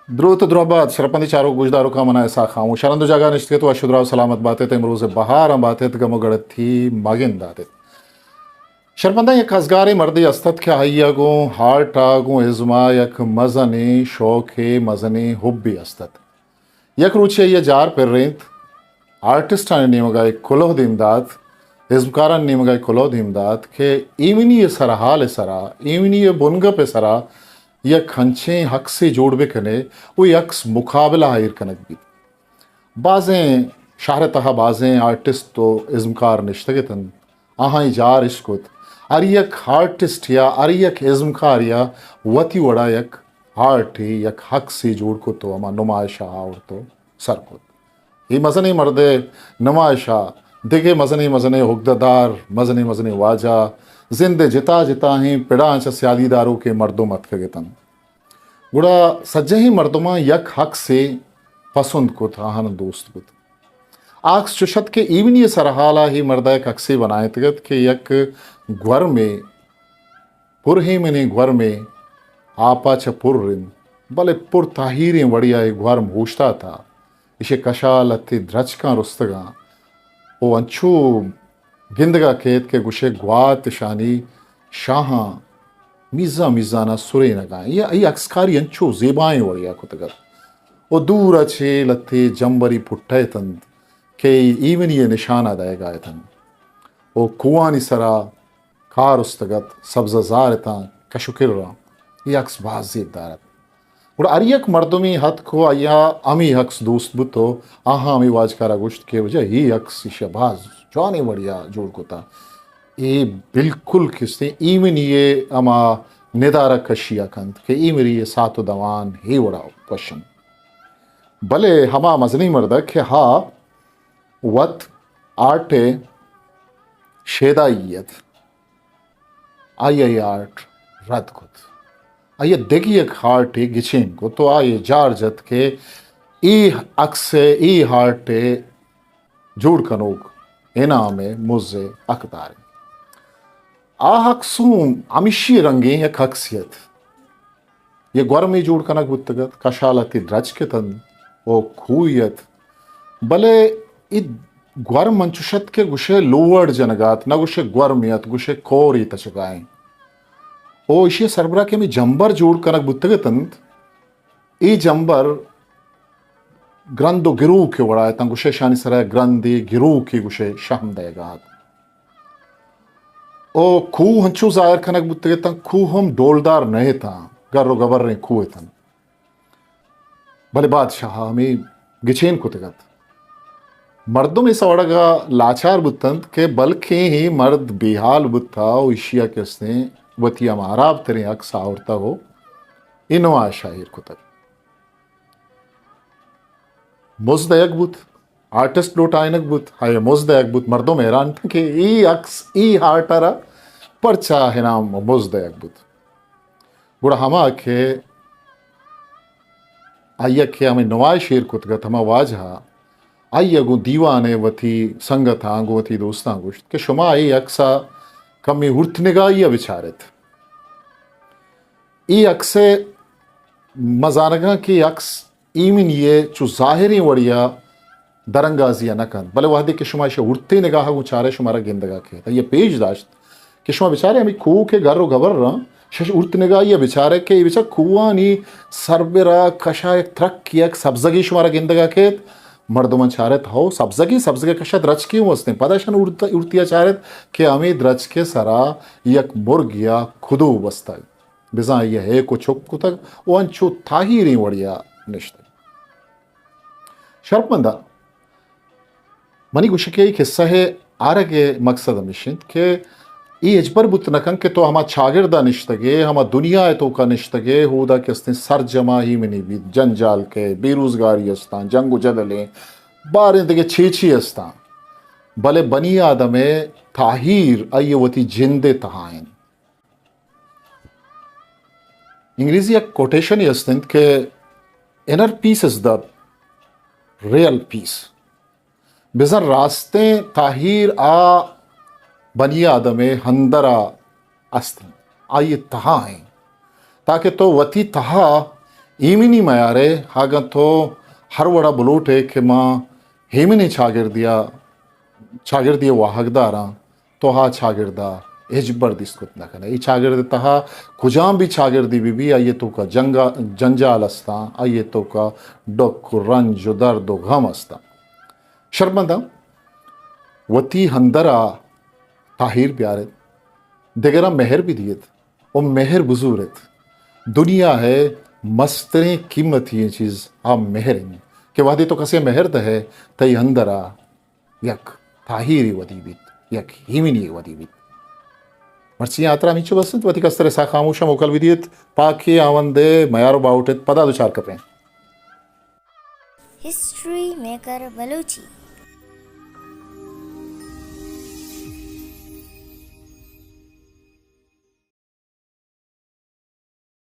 دروت ءُ درہبات شرپندیں چاروک گوشداروکاں، من آں اسحاق خاموش۔ ہر ہند ءُ جاگہ نشتگ ات ءُ وش ءُ دراہ ءُ سلامت بات ات، امروز ءِ بہاراں بات ات، گم ءُ گڑتی مگند دات ات۔ شرپنداں، یک ازگاریں مردے است ات کہ آئی ءَ گوں ہارٹ ءَ گوں ازم ءَ یک مزنیں شوقے، مزنیں حبے است ات۔ یک روچے آئی ءَ جار پرینت، آرٹسٹانی نیمگ ءَ یک کلوہ دیم دات، ازمکارانی نیمگ ءَ یک کلوہ دیم دات کہ ایمنی ءِ سرحال ءِ سرا، ایمنی ءِ بنگپ ءِ سرا یک ہنچیں عکسے جوڑ بہ کن ئے ءُ اے عکس مقابلہ ءَ ایر کنگ بیت۔ بازیں شہر ءِ تہا بازیں آرٹسٹ ءُ ازمکار نشتگ ات انت۔ آہاں اے جار اش کت۔ ہر یک آرٹسٹ یا ہر یک ازمکار یا وتی وڑا یک آرٹے، یک عکسے جوڑ کت ءُ ہما نمائش ءَ آورت ءُ سر کت۔ اے مزنیں مردے نمائش ءَ دگہ مزنیں مزنیں اگدہ دار، مزنیں مزنیں واجہ، زند ءِ جتا جتائیں پڑاں چہ سیادی داروکیں مردم اتکگ ات انت۔ گڑا سجہیں مردماں یک عکسے پسند کت، آہان دوست بوت۔ آ عکس چش ات کہ ایونی ءِ سرحال ءَ اے مرد ءَ یک عکسے بنائینتگ ات کہ یک گورمے، پر ایمنیں گورمے، آپ ءَ چہ پر انت، بلے پر تاہیریں وڑے ءَ اے گورم اوشتات ءَ، ایشی ءِ کشا لہتے درچکاں رستگاں ءُ انچو گندگ ءَ کیت کہ گوشئے گوات اشانی شاہاں میزان میزان ءَ سرینگ ءَ انت۔ اے، اے عکسکاری انچو زیبائیں وڑے ءَ کتگ ات ءُ دور ءَ چہ لہتے جمبری پٹیت انت کہ ایونی ءِ نشان ءَ دئیگ ءَ ات انت ءُ کوہانی سرا کار استگ ات، سبزہ زار اتاں، کش ءُ کراں۔ اے عکس باز زیبدار ات۔ گڑا ہر یک مردمے اتک ءُ آئی ءَ ہمے عکس دوست بوت ءُ آہاں ہمے واجکار ءَ گوشت کہ واجہ، اے عکس ایشی ءَ باز جوانیں وڑے ءَ جوڑ کتہ۔ اے بالکل کستیں ایمنی ءِ ہما ندارہ کشی ءَ کنت کہ ایمنی ءِ سات ءُ دوان اے وڑا وش انت۔ بلے ہما مزنیں مردک کہ ہا وت آرٹ ءِ شیدائی ات، آئی ءَ اے آرٹ رد کت۔ آئی ءَ دگہ یک آرٹے گچین کت ءُ آئی ءَ جار جت کہ اے عکس ءِ، اے آرٹ ءِ جوڑ کنوک انعام ءِ مز ءِ حقدار انت۔ آ عکس اوں ہمیشی رنگیں یک عکسے ات۔ یک گورمے جوڑ کنگ بوتگ ات، کشا لہتے درچک ات انت ءُ کوہے ات، بلے اے گورم انچش ات کہ گوشئے لوڑ جنگ ءَ ات، نہ گوشئے گورمے ات، گوشئے کورے تچگ ءَ انت۔ ءُ ایشی ءِ سربرا کہ ہمے جمبر جوڑ کنگ بوتگ ات انت، اے جمبر گرند ءُ گروک ءِ وڑا اتاں، گوشئے اشانی سرا گرندے گروکے گوشئے شہم دئیگ ءَ ات۔ او کوہ انچو ظاہر کنگ بوتگ اتاں، کوہ ہم ڈولدار نہ اتاں، گر ءُ گبریں کوہ اتاں۔ بلے بادشاہ ءَ ہمے گچین کتگ ات۔ مردم اے سوڑگ ءَ لاچار بوتنت کہ بلکیں اے مرد بے حال بوتہ ءُ ایشی ءَ کستیں وتی ہما ہراب تریں عکس آورتہ ءُ اے نمائش ءَ ایر کتگ۔ مزد دئیگ بوت، آرٹسٹ لوٹائینگ بوت، آئی ءَ مزد دئیگ بوت۔ مردم حیران اتنت کہ اے عکس، اے آرٹ ءَ را پرچا انعام ءُ مزد دئیگ بوت۔ گڑا ہما کہ آئی ءَ کہ ہمے نمائش ایر کتگ ات، ہما واجہ ءَ آئی ءَ گوں دیوان ءِ وتی سنگتاں، گوں وتی دوستاں گوشت کہ شما اے عکس ءَ کمے ہورت نگاہی ءَ بچار ات۔ اے عکس ءَ ما زانگ ءَ آں کہ عکس ایمنی ءَ چو ظاہریں وڑے ءَ درانگازی ءَ نہ کنت، بلے وہدے کہ شما ایشی ءَ ہورتیں نگاہ ءَ گوں چارئے، شمارا گندگ ءَ کیت۔ آئی ءَ پیش داشت کہ شما بچارئے ہمے کوہ کہ گر ءُ گبر انت، شش ہورت نگاہی ءَ بچارئے کہ اے بچار کوہانی سربرا کشا یک ترکے، یک سبزگے شمارا گندگ ءَ کیت۔ مردماں چارت، ہو، سبزگے، سبزگ ءِ کشا درچکے اوں است انت۔ پدا اشاں ہورت، ہورتی ءَ چارت کہ ہمے درچک ءِ سرا یک مرگے ءَ کدو بستگ۔ بزاں آئی ءَ ہیک ءُ چک کتگ ءُ انچو تاہیریں وڑے ءَ نشتگ۔ شرپمنداں، منی گوشگ ءِ اے قصہ ءِ آرگ ءِ مقصد ہمیش انت کہ اے ہچبر بوت نہ کنت کہ تو ہما چاگرد ءَ نشتگ ئے، ہما دنیا ءِ توک ءَ نشتگ ئے، اودا کہ استیں سرجم ءَ ایمنی بیت، جنجال کئے، بے روزگاری استاں، جنگ ءُ جدلیں، باریں دگہ چے چے استاں، بلے بنی آدم ءِ تاہیر آئی ءِ وتی جند ءِ تہا انت۔ انگریزی یک کوٹیشنے است انت کہ inner peace is the real peace۔ بزاں راستیں تاہیر آ بنی آدم ءِ اندر ءَ است انت، آئی ءِ تہا انت، تاکہ تو وتی تہا ایمنی میارے، اگاں تو ہر وڑا بلوٹے کہ ما ایمنی چاگردیا، چاگردی واہگداراں، تو ہا چاگردا ہچبر دیست کت نہ کنے۔ ای چاگرد تہا کجام بھی چاگردی بی بی، آئیے توکا جنگا-، جنجال استاں، آئیے توکا ڈک و رنج و درد و غم استاں۔ شرمنداں، وتی ہندرا تاہیر بیارت، دگراں مہر بدیت و مہر بزورت۔ دنیا ہے مستریں قیمتی چیز آ مہر انت کہ وہدے تو کسے مہر دہے، تئی ہندرا یک تاہیرے ودی بیت، یک ایمنی ودی بیت۔ مرچی آترا ہمینچو بس انت، وتی کستر سا خاموشا موکل بدیت، پاکی آوندے میار و باوٹت، پدا دوچار کپیں۔ History maker Balochi.